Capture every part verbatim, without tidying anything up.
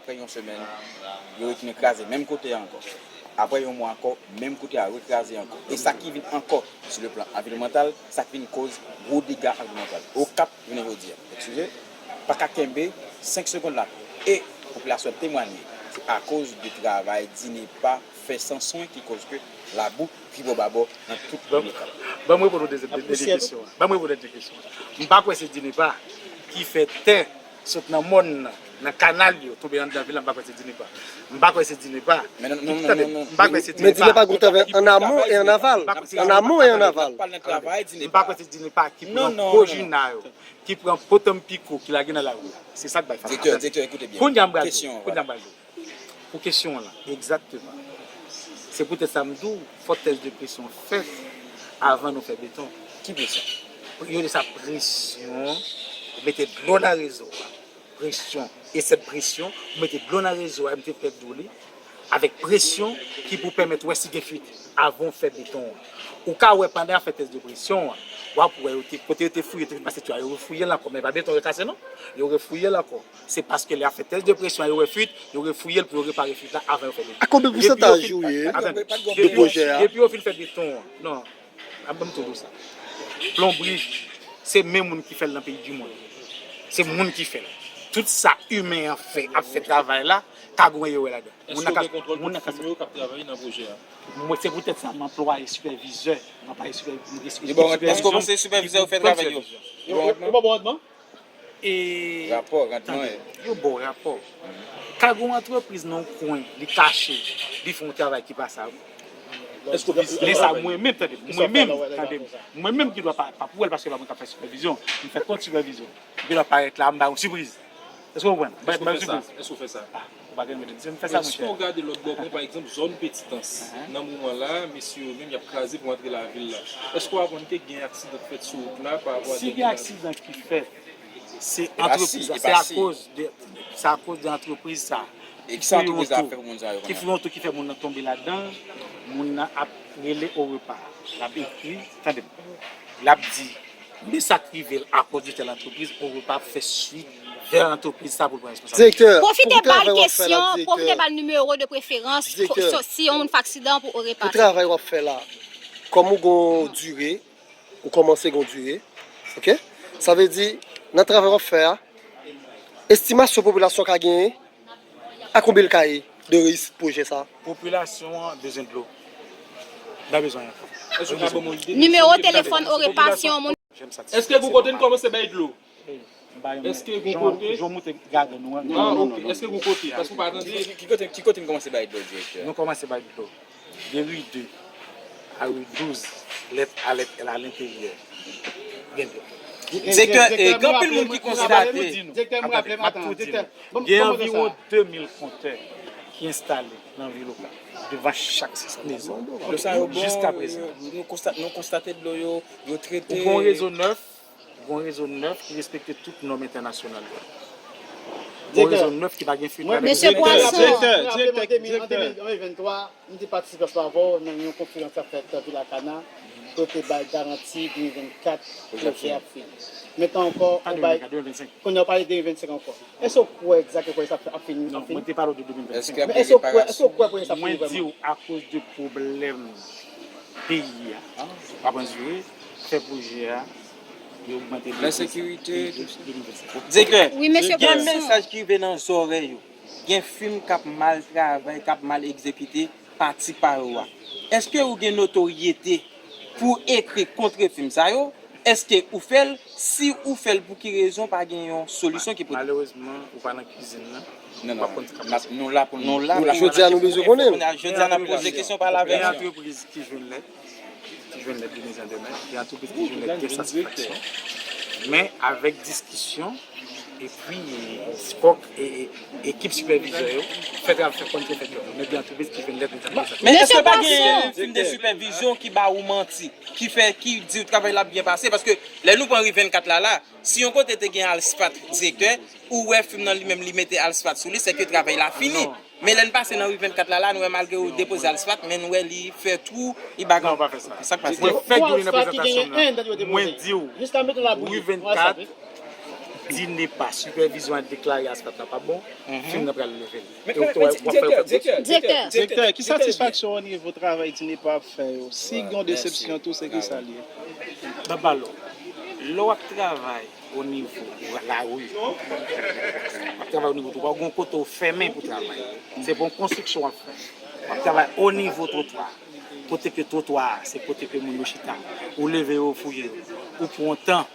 Apre yon semèn, yo retounen kraze menm kote a ankò. Apre yon mwa ankò, menm kote a rekraze ankò. E sa ki vin ankò, sou le plan anviwònmantal, sa ki vin koz gwo dega anviwònmantal. Okap, jounen jodi a, eskize, pa ka kenbe senk segonn la. E popilasyon an temwanye, se akoz de travay DINEPA fè san swen ki koz ke labou tribò babò nan tout Okap. Ban m reponn ou de, de, de, de kesyon an. Ban m reponn ou de kesyon an. M pa kwè se DINEPA ki fè tè sot nan mòn nan, nan kanal yo, tonbe anndan vil la, m pa kwè se DINEPA. M pa kwè se DINEPA. Men non, non, non, tande, non, non. M pa kwè se DINEPA. Men DINEPA gon travay an amon e an aval. An amon e an aval. M pa kwè se DINEPA ki pran Kojina yo, ki pran Potanpiko, ki lage nan lari a. Se sa k bay fatra. Direktè, direktè, ekoute byen. Kounye a m pral di w, kounye a m pral di w. Pou kesyon w lan, egzakteman. Se poutèt sa m di w, fòk tès de presyon fèt avan nou fè beton. Ki presyon? Yo rele sa presyon, mete dlo nan rezo a. Presyon. E sèt presyon, ou mete dlo nan rezo a, m te fèk di w li, avèk presyon ki pou pèmèt wè si gen fuit avan w fè beton an. Ou ka wè pandan y ap fè tès de presyon an, w ap wè yo te, kote yo te fouye, te fin pase twa, yo refouye l ankò, men pa beton yo kase non, yo refouye l ankò. Se paske lè y ap fè tès de presyon an, yo wè fuit, yo refouye l pou yo repare fuit la avan yo fè beton. A konbyen pousantaj ou ye de pwojè a? Depi yo fin fè beton an, non, ap ban m tou di w sa. Plonbri, se men moun ki fè l nan peyi di mond. Se moun ki fè l. Tout sa imen an fè, ap fè travay la, ka gen erè ladan. Moun nan ka, moun nan ka. Èske w gen kontwòl tout fim yo k ap travay nan pwojè a? Mwen, se poutèt sa m anplwaye sipèvizè. M anplwaye sipè-, m gen ekip sipèvizyon. Èske w panse sipèvizè yo fè travay yo? Yo, yo, yo ba w randman? E rapò, randman, tande, yo ba w rapò. Ka gen yon antrepriz nan yon kwen, li kache, li fè yon travay ki pa sa. Lè sa, mwen menm, tande, mwen menm, tande, mwen menm ki dwa pa, pa pou wè l paske pa mwen k ap fè sipèvizyon, m fè kont sipèvizyon. Epi l ap parèt la, m ba yon sipriz. Èske w konprann? Ba, ba yon sipriz. Èske w fè sa? Ah, ou pa gen mete, m fè sa, monchè. Si w gade lòt bò, kon pa egzanp, zòn Petitans, nan moman la, mesye yo menm, y ap kraze pou antre lavil la. Èske w aprann ke gen aksidan k fèt sou wout la pa rapò a... Si gen aksidan ki fèt, se antrepriz la, se akoz de, se akoz de antrepriz sa. E kisa antrepriz la ap fè pou moun sa yo kounye a? Ki fè yon tou, ki fè moun nan tonbe ladan, moun nan ap rele OREPA. L ap ekri, tande m. L ap di, men sa k rive l akoz de tèl antrepriz, OREPA ap fè suit vè antrepriz sa pou l pran responsablite. Direktè, pwofite ba l kesyon, pwofite ba l nimewo de preferans, si yon moun fè aksidan pou OREPA. Pou travay w ap fè la, kòm ou gon dire, ou kòmanse gon dire, oke? Sa vle di, nan travay w ap fè a, estimasyon popilasyon ka genyen, a konbyen l ka ye de reyisit pwojè sa? Popilasyon an bezwen dlo. N pa bezwen anyen ankò. Èske w ka ban mwen yon ide? Nimewo telefòn OREPA si yon moun. Èske gon kote n kòmanse bay dlo? Èske gon kote? Jan w monte gaden nou an. Ah, ok. Èske gon kote? Paske w pa tande. Ki, ki, ki kote, ki kote n kòmanse bay dlo, direktè? Nou kòmanse bay dlo de ri de a ri douz, lèt a lèt a lenteryè. Gen dlo. Direktè, e, gen anpil moun ki konstate. Direktè, m raple m, atan, direktè, ban m, ban m di w sa. Gen anviwon de mil kontè ki enstale nan vil Okap, devan chak mezon. Dlo sa yo bon, jiskaprezan. Nou konsta-, nou konstate dlo yo, yo trete. Ou gen yon rezo nèf, gen yon rezo nèf ki respekte tout nòm entènasyonal yo. Gen yon rezo nèf ki pa gen fuit. Mesye Pwason. Direktè, direktè, direktè. An de mil vennntwa, m te patisipe ansanm avè w nan yon konferans k ap fèt Vilakana, kote bay garanti de mil vennkat pwojè ap fini. Mentnan ankò, ou bay, kounye a w pale de de mil vennsenk ankò. Èske w kwè egzakteman pwojè sa ap fini? Non, mwen te pale w de de mil vennsenk. Men èske w kwè, èske w kwè pwoje sa ap fini vrèman? Mwen di w, akoz de pwoblèm peyi a, w ap andire, fè pwojè a, yo ogmante de de mil vennsenk. Direktè, gen mesaj ki rive nan zòrèy ou. Gen fim k ap mal travay, k ap mal egzekite pa ti paro a. Èske ou gen notoryete pou ekri kont fim sa yo? Èske ou fè l? Si ou fè l, pou ki rezon pa gen yon solisyon ki pote? Malerezman, ou pa nan kizin nan. Non, non, nou la pou nou, nou la pou nou. Jodi a nou bezwen konnen l. Jodi a n ap poze kesyon, pale avè nou. Gen antrepriz ki jwenn lèt, ki jwenn lèt de mizandemen, gen antrepriz ki jwenn lèt de satisfaksyon. Men avèk diskisyon, epi, e, fòk, e, e, ekip sipèvizè yo fè travay, fè kòm te fèt yo. Men gen antrepriz ki jwenn lèt de mizandemen. Men èske pa gen fim de sipèvizyon ki ba ou manti, ki fè, ki di w travay la ap byen pase? Paske lè nou pran ri vennkat la, la, si yon kote te gen asfalt direktè, ou wè fim nan li menm li mete asfalt sou li, sèke travay la fini. Men lè n pase nan ri vennkat la, la, nou wè malgre yo depoze asfalt, men nou wè li fè twou, li bagay. Non, pa fè sa. Sa k pase? Mwen fèk di w nan prezantasyon m nan. Mwen di w, ri vennkat, DINEPA, sipèvizyon an deklare asfalt la pa bon, fim nan pral leve l. E w ap fè l. Direktè, direktè, direktè, ki satisfaksyon w o nivo travay DINEPA ap fè yo? Si gen yon desepsyon tou, se ki sa l ye? M ap ba l, lè w ap travay o nivo lari, w ap travay o nivo twotwa, w gen yon kote w fèmen pou travay. Se pa yon konstriksyon w ap fè. W ap travay o nivo twotwa. Kote ke twotwa a, se kote ke moun yo chita. Ou leve yo, fouye yo. Ou pran tan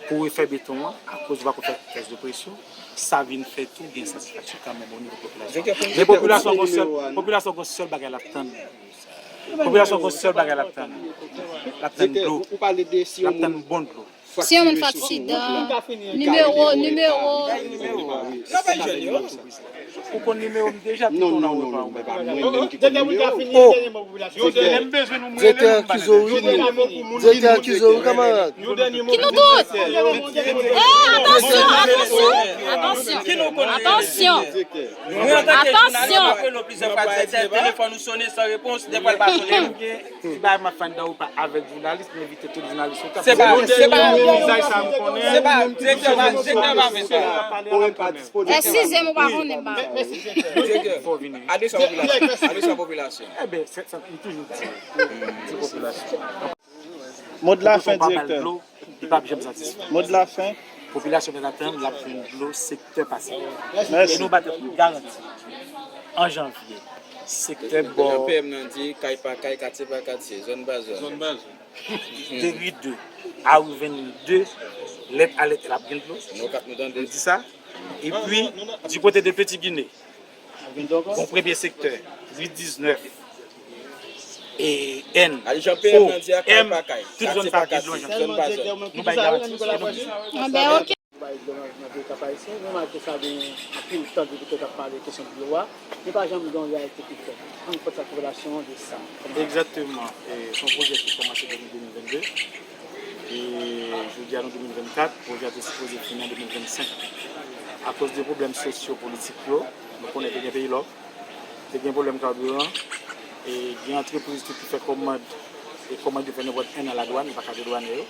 pou refè beton an, akoz ou pako fè tès de presyon, sa vin fè tou gen satisfaksyon kanmenm o nivo popilasyon. Men popilasyon gon sèl, popilasyon gon sèl bagay l ap tann. Popilasyon gon sèl bagay l ap tann. L ap tann dlo. L ap tann bon dlo. Si yon moun fè aksidan, nimewo, nimewo. Ou konn nimewo m deja, tout moun nan repa w. Direktè, akize w wi, direktè, akize w wi, kanmarad. Ki nou tout? Eh, atansyon, atansyon, atansyon, atansyon. Mwen, antanke jounalis, m ap rele w plizyè fwa, direktè, telefòn ou sonnen san repons, dèfwa l pa sonnen. Ti bagay m ap fè anndan repa avèk jounalis, m envite tout jounalis yo. Se pa, se pa, se pa, direktè, direktè pa fè sa. E sizè m ou pa konnen ba. Direktè, fò vini. Adrese a popilasyon. Adrese a popilasyon. Eben, se sa m toujou di. Di popilasyon. Mo de la fen, direktè. Li p ap janm satisfè. Mo de la fen. Popilasyon k ap tann, l ap jwenn dlo sektè pa sektè. Mèsi. E nou ba tèt nou garanti, an janvye, sektè bò Jan P M nan di, kay pa kay, katye pa katye, zòn pa zòn. Zòn pa zòn. De ri de a ri vennde, lèt a lèt, l ap gen dlo. Nou kat nou tande. Nou di sa. Epi, di kote de Peti Gine, gon premye sektè, ri diznèf, e N, O, M, tout zòn sa gen dlo, zòn pa zòn. Nou bay garanti, e nou di sa. Anben, oke. Bay dlo nan, nan peyi Kap Ayisyen, nou remake sa gen anpil tan depi ke t ap pale kesyon dlo a, men pa janm gen yon reyalite ki fèt. Ann fè sa popilasyon an de sa. Egzakteman. E se yon pwojè ki kòmanse depi de mil vennde. E jodi a nou de mil vennkat, pwojè a te sipoze fini an de mil vennsenk. Akoz de pwoblèm sosyo-politik yo, nou konnen te gen peyi lòk, te gen pwoblèm kabiran, e gen antrepriz tou ki fè kòmand, e kòmand yo fè nenpòt en an ladwàn, yo pa ka dedwane yo.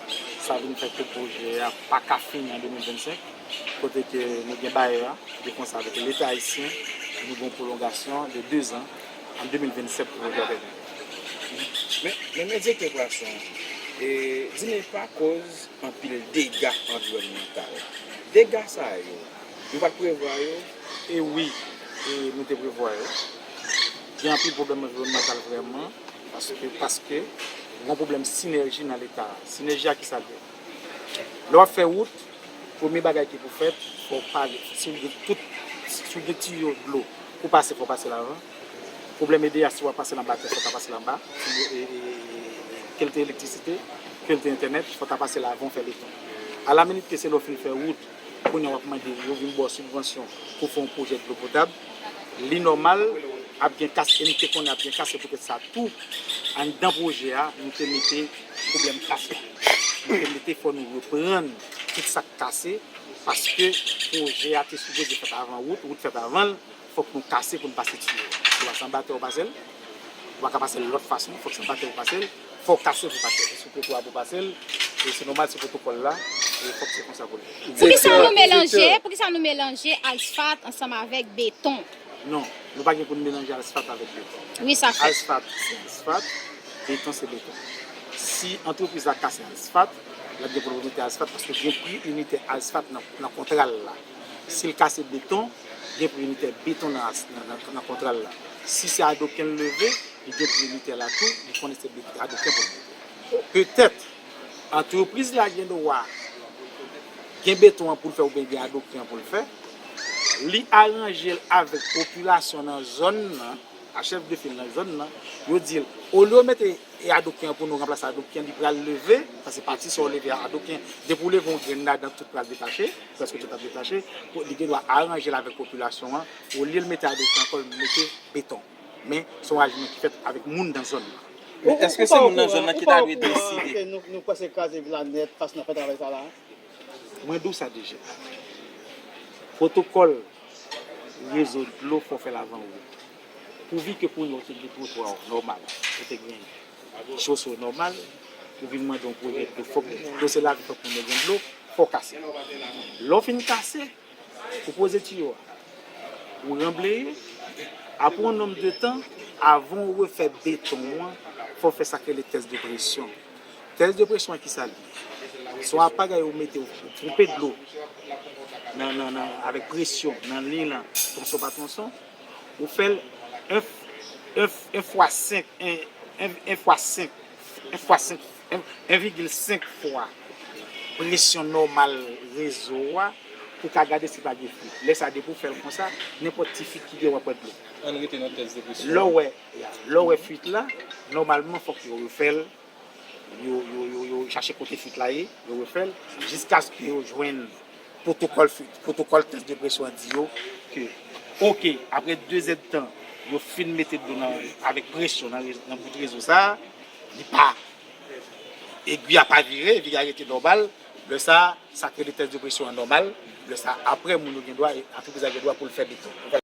Sa vin fè ke pwojè a pa ka fini an de mil vennsenk, kote ke nou gen bayè a, de konsa avèk Leta ayisyen, nou gen yon pwolongasyon de dezan, an de mil vennsèt pou pwojè a fini. Men, men, men direktè Poisson, e, DINEPA koz anpil dega anviwònmantal. Dega sa yo, nou pa t prevwa yo? E wi, e nou te prevwa yo. Gen anpil pwoblèm anviwònmantal vrèman, paske, paske gen yon pwoblèm sinèji nan Leta a. Sinèji a ki sa l ye? Lè w ap fè wout, premye bagay ki pou fèt, fò w pare. Si w gen tout, si w gen tiyo dlo pou pase, fò w pase l avan. Pwoblèm E D A, si w ap pase l anba tè, fò w ta pase l anba. Si w, e, e, e, e, ke l te elektrisite, ke l te entènèt, fò w ta pase l avan w fè beton. Alaminit ke se lè w fin fè wout, kounye a w ap mande yo vin ba w sibvansyon pou fè yon pwojè dlo potab. Li nòmal, ap gen kas, e nou te konnen ap gen kas, se poutèt sa tou, anndan pwojè a, nou te mete pwoblèm kas la. Nou te mete fò nou reprann tout sa k kase, paske pwojè a te sipoze fèt avan wout, wout fèt avan l, fòk nou kase pou n pase tiyo a. Si w pa se anba tè w pase l, ou pa ka pase l lòt fason, fòk se anba tè w pase l, fò w kase pou pase l. Se sou twotowa pou pase l, e se nòmal, se pwotokòl la, e fòk se konsa pou l ye. Poukisa nou melanje, poukisa nou melanje asfalt ansanm avèk beton? Non, nou pa gen pou n melanje asfalt avèk beton. Wi, sa fèt. Asfalt, se asfalt, beton, se beton. Si antrepriz la kase asfalt, l ap gen pou l remete asfalt, paske gen pri initè asfalt nan, nan kontra l la. Si l kase beton, gen pri initè beton nan, nan, nan, nan kontra l la. Si se adoken l leve, li gen pri initè la tou, li konnen se bet-, adoken pou l mete. Petèt, antrepriz la gen dwa gen beton an pou l fè oubyen gen adoken an pou l fè, li aranje l avèk popilasyon nan zòn nan, a chèf de fil nan zòn nan, yo di l, olye w mete e adoken an pou nou ranplase adoken, li pral leve, paske pati sa w leve a, adoken, depi w leve yon grenn ladan, tout pral detache, prèske tout ap detache, pou, li gen dwa aranje l avèk popilasyon an, olye l mete adoken ankò, l mete beton. Men, se yon ajiman ki fèt avèk moun nan zòn nan. Men èske se moun nan zòn nan ki ta dwe deside? Nou, nou prèske kraze vil la nèt, fason n ap fè travay sa la. Mwen di w sa deja. Pwotokòl rezo dlo fò w fè l avan wout. Pouvi ke kounye a w te gen twotwa w nòmal, ou te gen chose w nòmal, ou vin mande yon pwojè dlo, fòk dlo se lavi, fòk moun yo gen dlo, fò w kase. Lè w fin kase, ou poze tiyo a. Ou ranbleye, apre yon nonm de tan, avan w refè beton an, fò w fè sa k rele tès de presyon. Tès de presyon an, ki sa l ye? Se yon aparèy ou mete, ou ponpe dlo nan, nan, nan, avèk presyon nan liy lan, twonson pa twonson, ou fè l en, en, en fwa senk, en, en, en fwa senk, en fwa senk, en, en vigil senk fwa presyon nòmal rezo a, pou ka gade si pa gen fuit. Lè sa, depi w fè l konsa, nenpòt ti fuit ki gen, w ap wè dlo. Ann rete nan tès de presyon. Lè w wè, ya, lè w wè fuit la, nòmalman, fòk yo refè l, yo, yo, yo, yo chache kote fuit la ye, yo refè l, jiskaske yo jwenn pwotokòl fuit, pwotokòl tès de presyon an di yo ke, oke, apre de zèdtan, yo fin mete dlo nan, avèk presyon nan, re- nan bout rezo sa a, li pa, egwi a pa vire, egwi a rete nòmal, lè sa a, sa k rele tès de presyon an nòmal, lè sa a, apre moun yo gen dwa, antrepriz la gen dwa pou l fè beton.